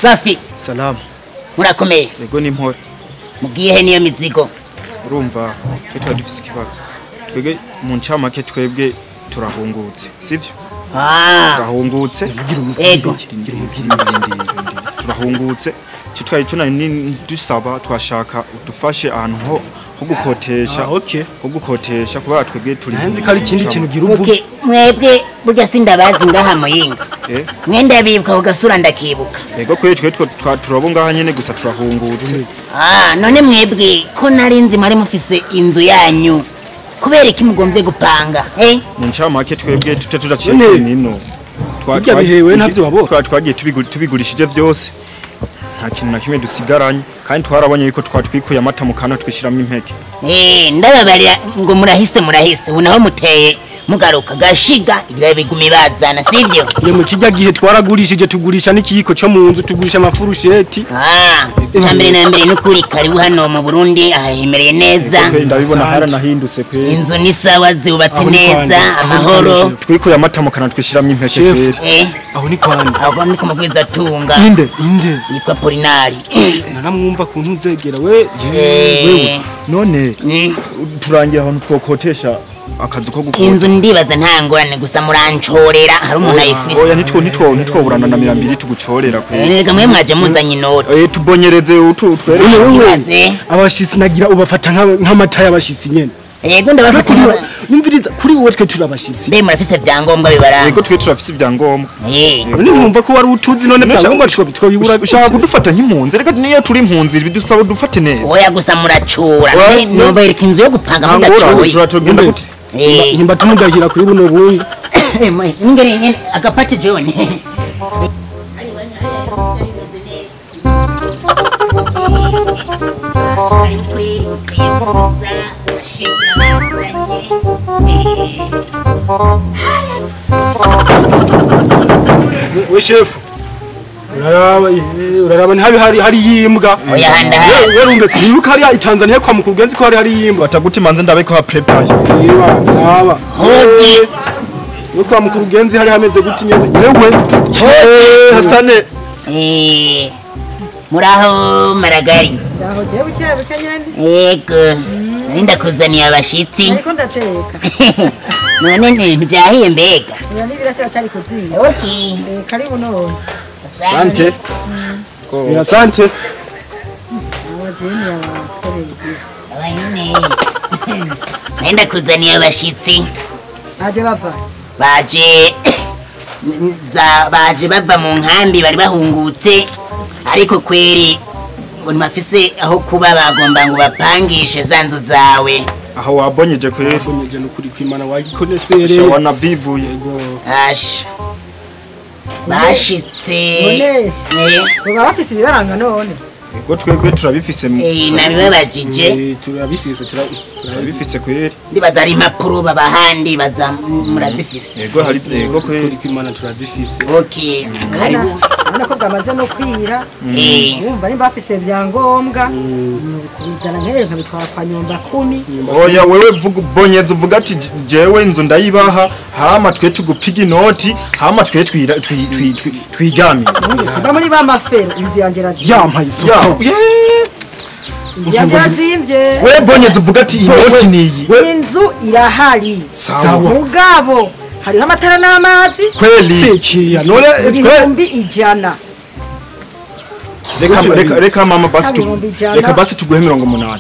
Safi. Salamu. Murakomeye. Yego ni mpore. Mugiye he niyo mizigo? Urumva twe twari dufise ikibazo. Twebwe mu ncamake twebwe turahungutse, sivyo? Ah. Turahungutse. Ego. Turahungutse. Citwaye cyo nani dusaba twashaka udufashe ahantu ho gukotesha. Okay. Ho gukotesha kuba twebwe turi. Nanzi kari ikindi kintu gira uvuge. Okay, mwebwe burya sindabazi ngaha muyinga. Mwenda bibuka ugasura ndakibuka. Yego kwe twe turabo ngaha nyene gusa turahungutse. Ah, none mwebwe ko narinzi mwari mufise inzu yanyu. Kubera iki mugomvye gupanga? Eh? Mu ncamake twebwe tutaciye nino. Twagiye ntavyo wabo. Twagiye tubigurishije vyose. Nta kintu na kimwe dusigaranye kandi twarabonye yuko twatwikuye amata mu kanwa twishiramo impeke. Eh, ndababarira ngo murahise murahise unaho muteye mugaruka gashiga igira bigumi bazana sivyo? Yemwe kijya gihe twaragurishije tugurisha n'ikiyiko cyo mu nzu tugurisha amafurusheti. Ah, cyambere na mbere n'ukuri karibu hano mu Burundi ahimereye neza. Ndabibona haranahindutse pe. Inzu ni sawa zubatse neza amahoro. Twikuye amata mu kanwa twishiramo impeke pe. Aho ni kwande. Aho ni kumugwiza tunga. Inde inde. Yitwa Polinari. Naramwumva kuntu nzegera we. Wewe none turangira ahantu twokotesha akazu ko gukora. Inzu ndibaza nta ngorane gusa murancorera hari umuntu ayifise. Oya nitwo burana na 200 tugucorera kwe. Erega mwe mwaje muzanye inoti. Eh tubonyereze utwere. Wewe abashitsi nagira ubafata nk'amata y'abashitsi nyene. Yego ndabafata. Numviriza kuri wowe twe turabashitsi. Mbe murafise vyangombwa bibaranga. Yego twe turafise vyangombwa. None ntumva ko wari utuzi none vyangombwa twobibura. Ushaka kudufata nk'impunzi reka niyo turi impunzi bidusaba dufate neza. Oya gusa muracura. Nobereka inzu yo gupanga mudacuye. Tugenda gute? Nimba tumudahira kuri buno bunga. Ngere agapati John. We chef uraraba uraraba ntihabi hari yimbwa. Oya handa. We rumbe nibuka hari i Tanzania kwa mukugenzi ko hari yimbwa. Bataguti manze ndabe ko ha prepare. Yeba naba. Hogi. We kwa mukugenzi hari hameze guti nyene. Yewe. Hasane. Eh. Muraho maragari. Ndaho je buke buke nyene. Yego. Ninda kuzaniye abashitsi. Ariko ndateka. None ntibyahiye mbega. Oya nibirashira cyari kuziye. Okay. Karibu none. Sante. Ya sante. Abajeni abasore. Abanyene. Nenda kuzaniye abashitsi. Baje bava. Baje za baje bava mu nkambi bari bahungutse ariko kweri ngo nimafise aho kuba bagomba ngo bapangishe zanzu zawe. Aho wabonyeje kweri. Wabonyeje nukuri kwimana wagikonesere. Shawana vivuye. Ash. Bashitse. None. Baba bafise ibibaranga none. Yego twebwe turabifise. Nabibabajije. Turabifise turabifise kweri. Ndibaza ari impapuro babahandi baza murazifise. Yego hari yego kweri kwimana turazifise. Okay, karibu. Urabona ko bwamaze no kwira. Urumva nimba bafise vyangombwa kubizana nkere nkabitwara kwa nyumba 10. Oya wewe vuga bonyeza uvuga ati jewe inzu ndayibaha hama twe tugupiga inoti hama twe twigamira. Kiba muri ba mafero inzu yanje razimvye. Yampaye isoko. Inzu yanje razimvye. We bonyeza uvuga ati inoti niyi. Inzu irahari. Sawa. Mugabo hariho amatara n'amazi. Kweli. Sekiya none 100,000. Reka reka mama basi tu. Reka basi tuguhe 80.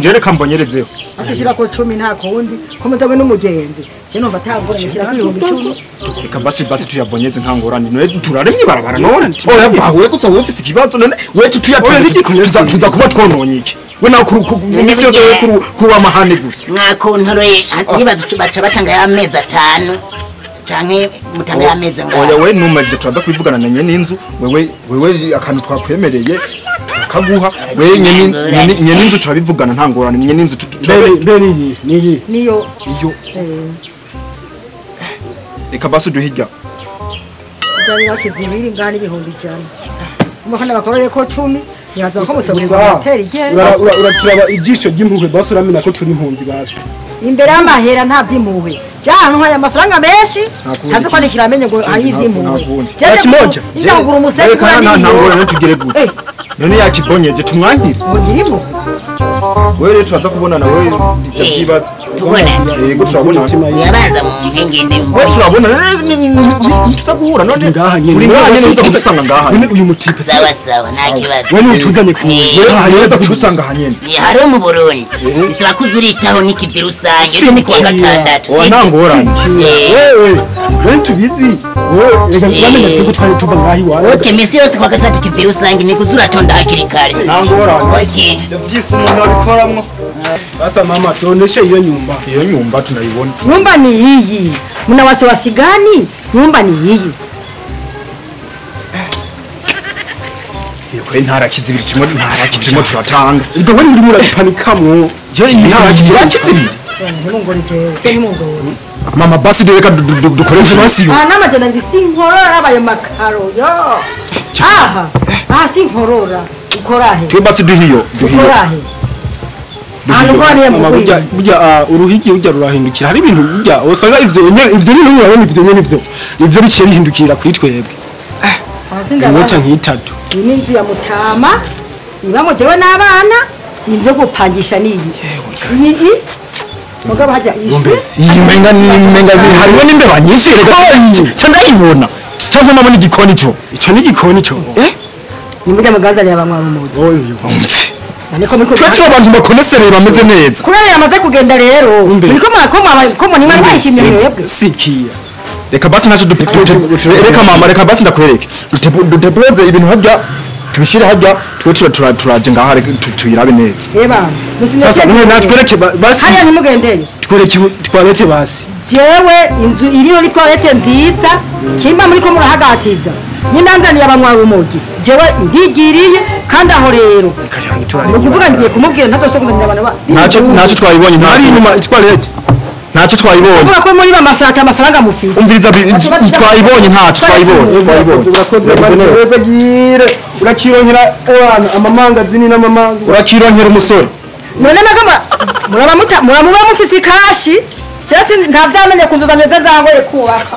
Je reka mbonyerezeho. Asishira ko 10 nta kundi komeza we n'umugenzi. Je numva atangora nishira ko 10,000. Reka basi tuyabonyeze nta ngorane. None turaremye barabara none. Oya vawe gusa wowe ufise ikibazo none we tutuyatanze tuza kuba twononye iki. We na kuru misi yose we kuru kuba mahane gusa. Mwako ntoroye nibaza baca batanga amezi 5. Canke mutange ameze ngaho. Oya we numaje turaza kwivugana na nyene inzu wewe akantu twakwemereye tukaguha we nyene inzu turabivugana nta ngorane nyene inzu mbere iyi niyi niyo iyo reka basi duhijya jari bakizibiri ngani 100,000 umukana bakoreye ko 10 yaza ko mutobura hoteli igera uraturaba ijisho ry'impuhwe basi uramenya ko turi impunzi basi imbere y'amahera nta vy'impuhwe jahantu haya amafaranga menshi ntazo kwandikira amenye ngo ari ivy'impuhwe kimoja njya kugura umusenyi kuri nta ngorane tugire gute none yakibonyeje tumwankire ngo ngire impuhwe wewe rero turaza kubonana wewe ndavyibaza tubonana yego turabonana yabanza mu mpengende wewe turabonana tuza guhura none turi ngaha nyene uza kudusanga ngaha none uyu mutipe sawa sawa nta kibazo wewe utuzanye ku wewe uza kudusanga aha nyene ni hariho mu Burundi bisaba kuzuritaho n'ikivi rusange ni kuwa gatandatu oya nta ngorane wewe wewe tubizi wewe reka namenye twebwe twari tuva ngaha iwawe okay misi yose kuwa gatandatu ikivi rusange ni kuzuratonda hakiri kare nta ngorane okay ivyo vyisi umuntu abikoramwo. Sasa mama tuoneshe hiyo nyumba. Hiyo nyumba tunaiona. Nyumba ni hii. Mna wasiwasi gani? Nyumba ni hii. Iyo kwe ntara kizibiri kimwe ntara kizimo turatanga. Ibyo wewe uri murapanikamwo. Je ntara kizibiri. Ntimungore jewe, ntimungore. Mama basi reka dukoreshe basi yo. Ah namajana ndi sinkorora abayo makaro yo. Aha. Ah sinkorora. Ukorahe. Twe basi duhiyo, duhiyo. Ukorahe. Mama burya uruhigi burya rurahindukira hari ibintu burya usanga ivyo nyene urabona ivyo nyene ivyo biciye bihindukira kuri twebwe inota nk'itatu iyi ni inzu ya Mutama ibamo jewe n'abana inzu yo gupangisha niyi iyi mugabo hajya iyi menga hariho n'imbeba nyinshi reka ca ndayibona canke mama n'igikoni co ico n'igikoni co ni murya muganza yabanywa rumogi Niko twe abantu bakonesereye bameze neza kubera yamaze kugenda rero niko mwako nimwe mwishimye mwebwe sikiya reka basi nacho reka mama reka basi ndakwereke dutepeze ibintu hajya tubishire hajya twe turaje ngaha tuyirabe neza eba sasa niwe natwereke basi hariya ntimugendeye twereke toilette basi jewe inzu iriho ni toilette nziza kimba muri ko murahagatiza nyinanzaniye abanywa rumogi jewe ndigiriye kandi aho rero ukuvuga ngiye kumubwira ntadosokumenya abantu ba ntacyo twayibonye ntari inyuma toilette ntacyo twayibonye kuvuga ko muri bamafata amafaranga mufite umviriza twayibonye ntacyo twayibonye urakoze neza gire urakironkera abana amamangazini n'amamanga urakironkera umusore none nagama murabamuta muramuba mufise ikashi cyase ntavyamenye kunzuza neza zangoye kubaka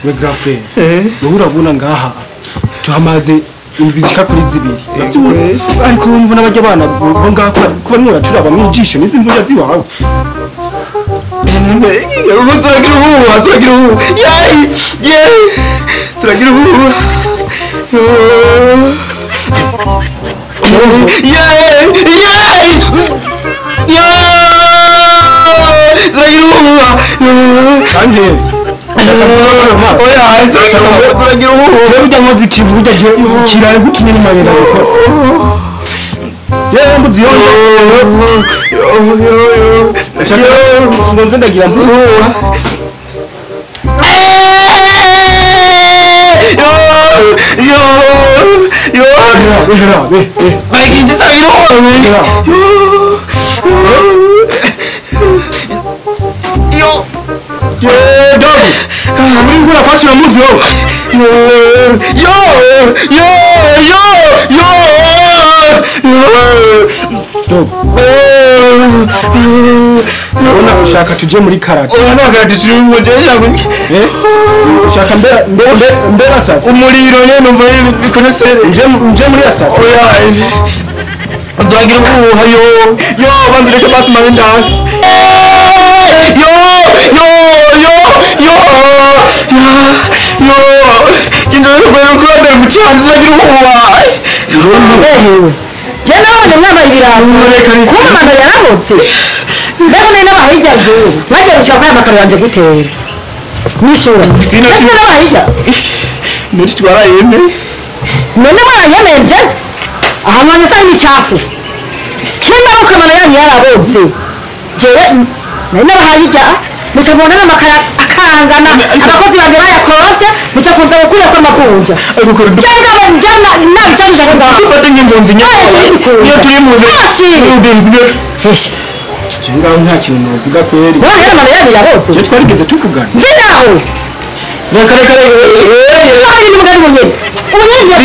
We grafe urabona ngaha tuhamaze indwi zishika kuri zibiri ariko mbona bajya abana bo ngaha ko barimo baracuraba mwijisho n'izi mvuga ziwawe turagira uhuha turagira uhuha yayi yeyi turagira uhuha yeyi yeyi yeyi turagira uhuha kandi oya turagira uhuha burya nkozi ikintu burya kirare gutumye n'amayera yuko yewe mbuzi yo ngo nze ndagira yo yo yo yo dogo uri ngura fashe na muzi wowe yo yo yo yo dogo urabona ushaka tuje muri karate oya nta karate turi mu je ushaka mbera mbera sasa umuriro nyene numva bikonesere nje muri asasa oya ndagira ubuha yo yo banze reka basi mabe ndanga yo yo yo yo yo indoro rero kurondera umucanzi uragira ubuha ehewe Je nabonye mwambaye ibirato kumbe amano yarabotse mbega nari nabahaye irya nzu mwagiye gushaka kwaya amakaro yanje gutera nishura ese nabahaye irya Noti twarayemeye. None mwarayemeye je ahantu hanyu sa imicafu kimba uko amano yanyu yarabotse jewe nari nabahaye irya muca mubona n'amakara akangana abakozi banje bayakorofye muca kunza gukurako amavunja nabicanije aho ngaho Dufate nk'impunzi nyine. Iyo turi mu Eshe, Je ngaho nta kintu novuga kweri. wowe rero amano yanyu yabotse Je twarigeze tuvugana. mve nawe Reka reka reka. Ari ni mugari munyene umunyene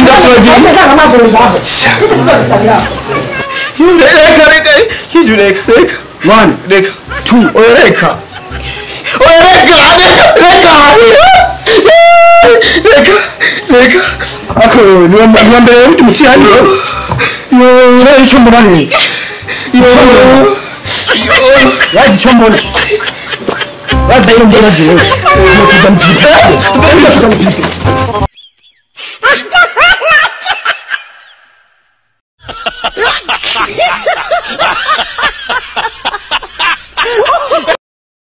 Reka reka. Hiju reka reka. 1 Reka. 2 Oya reka. Oya reka reka reka. Reka reka. Ako niwa mbere y'undi mutihani. Yo, yo ico mbona ni. Yo. Yazi ico mbona. Yazi ico mbona jewe. Kuza mpipi. Kuza mpipi.